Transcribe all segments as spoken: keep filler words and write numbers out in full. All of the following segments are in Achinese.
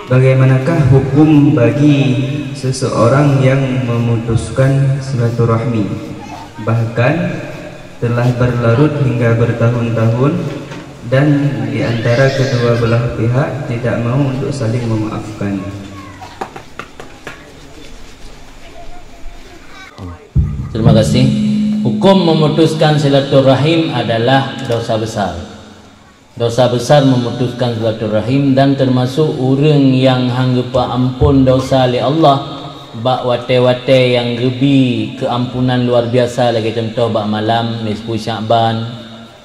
Bagaimanakah hukum bagi seseorang yang memutuskan silaturahmi, bahkan telah berlarut hingga bertahun-tahun dan di antara kedua belah pihak tidak mau untuk saling memaafkan? Terima kasih. Hukum memutuskan silaturahim adalah dosa besar. Dosa besar memutuskan silaturahim dan termasuk ureuëng nyang han geupeuampon dosa lé Allah bak watée-watée nyang geubi keuampunan luar biasa, lagée contoh bak malam nisfu Sya'ban,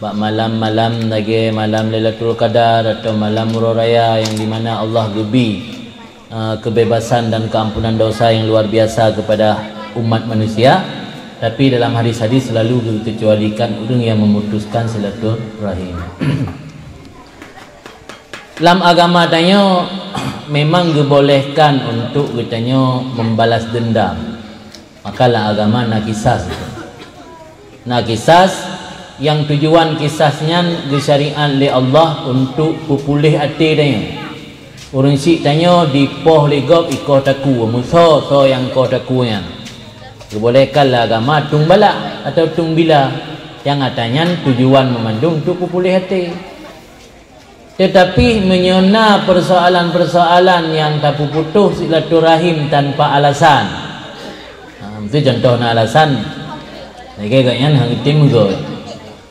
bak malam-malam lagée malam Lailatul Qadar atau malam Uroe Raya, nyang di mana Allah geubi eh, kebebasan dan keampunan dosa yang luar biasa kepada umat manusia, tapi dalam hadis-hadis selalu dikecualikan ureuëng yang memutuskan silaturahim. Lam agama tanyoe memang geubolehkan untuk geutanyoe membalas dendam. Maka lam agama na kisas. Na kisas, nyang tujuan kisas nyan geusyariat lé Allah untuk peupuléh até tanyoe. Ureuëng syiek tanyoe dipoh lé gob ikoh takue, meusoe-soe nyang koh takue nyan. Geubolehkan lé agama tueng balak atau tueng bila, nyang ata nyan tujuan meumandum untuk peupuléh até. Teutapi meunyoe na peusoalan-peusoalan nyang tapeuputôh silaturahim tanpa alasan, ha, meusti contoh na alasan, lagée gobnyan han geutem meugét.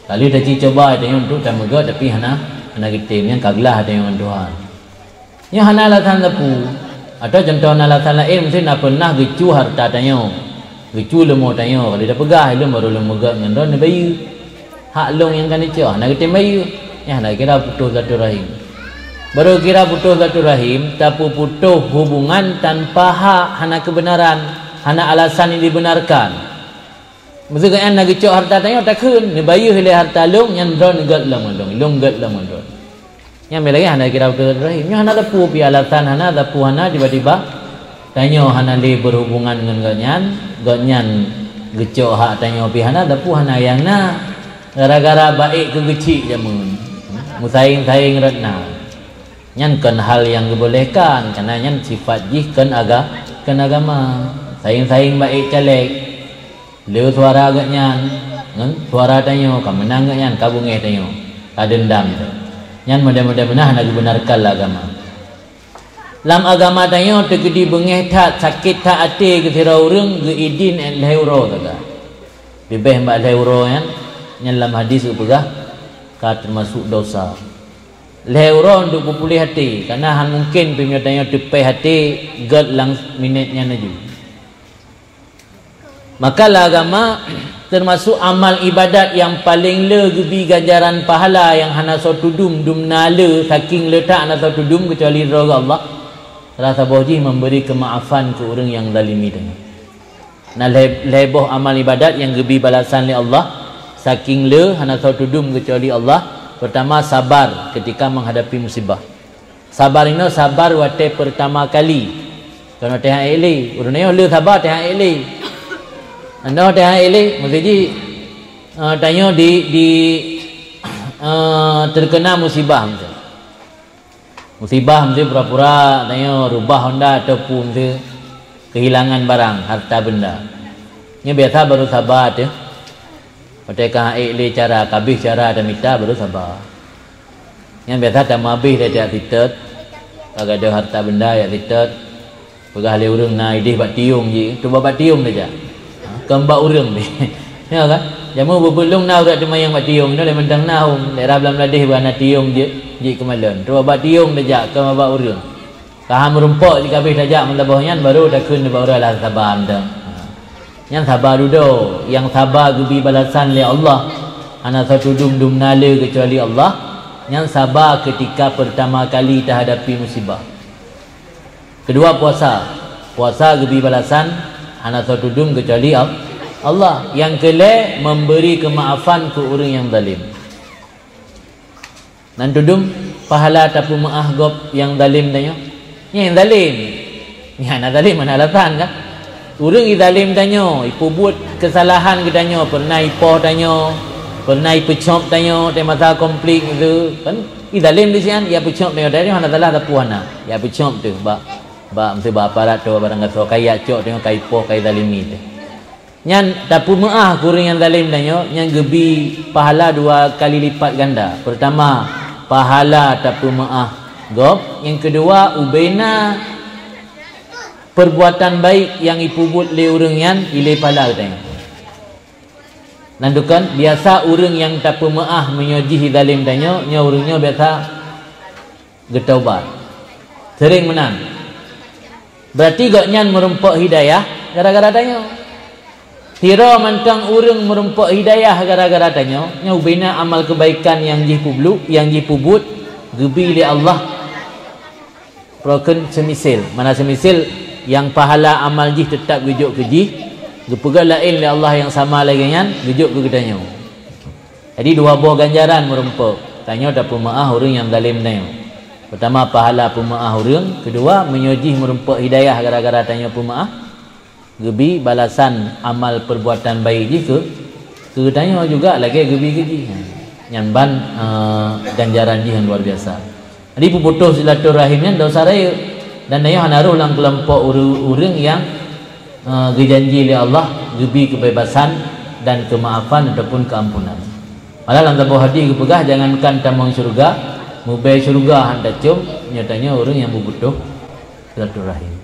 Ka lheueh taci cuba tanyoe untuk tameugét, tapi hana, hana geutem, nyan ka glah tanyoe ngon Tuhan. Nyoe hana alasan sapeue. Atau contoh na alasan laén, meusti na peunah geucue hareuta tanyoe. Geucue leumô tanyoe, ka lheueh tapeugah, "Lôn barô lôn meugét ngon droe neubayeue. Hak lôn nyang ka neucok, hana geutem bayeue." Nyan hana kira putôh silaturahim. Barô kira putôh silaturahim, tapeuputôh hubungan tanpa hak, hana keubeunaran, hana alasan nyang dibeunarkan. Meuseuti gobnyan na geucok hareuta tanyoe, takheun, "Neubayeue lé hareuta lôn, nyan droe neugét lom ngon lôn, lôn gét lom ngon droe." Nyan lagée hana kira putôh silaturahim. Nyoe hana sapeue pih alasan, hana sapeue, hana tiba-tiba tanyoe hana lé berhubungan ngon gobnyan, gobnyan geucok hak tanyoe pih hana sapeue, hana nyang na. Gara-gara baék keu geuchik jameun, meusayang-sayang rot na. Nyan kon hal nyang geubolehkan, karena nyan sifat jih kon aga-, kon agama. Sayang-sayang baék caleg. Le suara gobnyan ngon suara tanyoe, ka meunang gobnyan, ka beungéh tanyoe, ka deundam. Nyan model-model meunan hana geubeunarkan lé agama. Lam agama tanyoe teukeudi beungéh that, sakét that até keu sidroe ureuëng, geuidin lhée uroe sagai. Leubeh bak lhée uroe nyan, nyan lam hadis geupeugah ka teumasuk dosa. Lhée uroe untuk peupuléh até, karena han mungken pih meunyoe tanyoe teupéh até gét lam minét nyan laju. Maka lam agama teumasuk amal ibadat nyang paleng le geubi ganjaran pahala nyang hana soe tudum, dumna le, saking le that hana soe tudum keucuali droe Allah. Salah saboh jih memberi keumaafan keu ureuëng nyang zalimi tanyoe. Na lhée, lhée boh amal ibadat nyang geubi balasan lé Allah, saking le hana soe tudum keucuali Allah. Peurtama, sabar keutika menghadapi musibah. Sabar inoe sabar watée peurtama kali. Kon watée han ék lé. Ureuëng nyoe le sabar watée han ék lé. Inoe watée han ék lé, meusti jih, eh, tanyoe di, di, eh, terkena musibah meusti. Musibah meusti pura-pura tanyoe rubah honda ataupun meusti kehilangan barang, harta benda. Nyoe biasa barô sabar teuh. Watée ka han ék lé cara, ka abéh cara tamita barô sabar. Nyan biasa tameuabéh lé jak sitet, ka gadôh harta benda jak sitet, peugah lé ureuëng na idéh bak tiong jih, tuba bak tiong tajak. Ha, kon bak ureuëng deh. Ya kan? Jameun beubeulông na urat teumayang bak tiong, inoe lé mantong na hom, daerah Blang Meuladeih bah na tiong jih, jih keumalon. Tuba bak tiong tajak, kon bak ureuëng. Ka han meurumpok jih ka abéh tajak meusaboh nyan, barô takheun nibak uroe lah saba mantong. Ha. Nyan saba dudoe, nyang saba geubi balasan lé Allah. Hana soe tudum dumna le keucuali Allah. Nyan saba keutika peurtama kali tahadapi musibah. Keudua, puasa. Puasa geubi balasan hana soe tudum keucuali Al-, Allah. Nyang keulhée, memberi keumaafan keu ureuëng nyang zalim. Nan tudum pahala tapeumeuáh gob nyang zalim tanyoe? Nyang zalim. Nyang na zalim hana alasan kan? Ureuëng i zalim tanyoe, ipeubuet keusalahan keu tanyoe, peureunah ipoh tanyoe, peureunah ipeucop tanyoe, watée masa konflik tu, kan? Ih, zalem di sinan, ya peucok teuh, tadi hana salah, tapi hana. Ya peucok teuh, bak, bak, mesti bak aparat tu, barang gasoe, kai ya cok teuh, kai poh, kai zalimi teuh. Nyan tapeumeu'ah keu ureuëng nyang zalem tanyoe, nyan geubi pahala dua kali lipat ganda. Pertama, pahala tapeumeu'ah gob, nyang keudua, ubena perbuatan baik nyang ipeubuet lé ureuëng nyan ilée pahala geutanyoe. Nan tukon, biasa ureuëng nyang tapeumeu'ah meunyoe jih zalem tanyoe, nyoe ureuëng nyoe biasa geutaubat. Sering meunan. Berarti gobnyan meurumpok hidayah gara-gara tanyoe. Sidroe mantong ureuëng meurumpok hidayah gara-gara tanyoe, nyoe ubena amal keubaikan nyang jih peubuet, nyang jih peubuet geubi lé Allah. Broken semisil, mana semisil nyang pahala amal jih teutap geujok keu jih, geupeugah laén lé Allah nyang sama lagée nyan geujok keu geutanyoe. Jadi dua boh ganjaran meurumpok. Tanyoe tapeumeu'ah ureuëng nyang zalem tanyoe. Pertama, pahala peumeu'ah ureuëng. Keudua, meunyoe jih meurumpok hidayah gara-gara tanyoe peumeu'ah, geubi balasan amal perbuatan baik jih keu, keu tanyoe juga lagée geubi keu jih. Nyan ban, eh, ganjaran jih nyang luar biasa. Jadi peuputôh silaturahim nyan dosa rayeuk. Dan tanyoe hana rhoh lam keulompok ureuëng-ureuëng nyang, eh, geujanji lé Allah geubi keubebasan dan keumaafan ataupun keuampunan. Malah lam saboh hadis geupeugah, jangankan tamong syeuruga, mubée syeuruga han tacöm, nyoe tanyoe ureuëng nyang beuputôh silaturahim.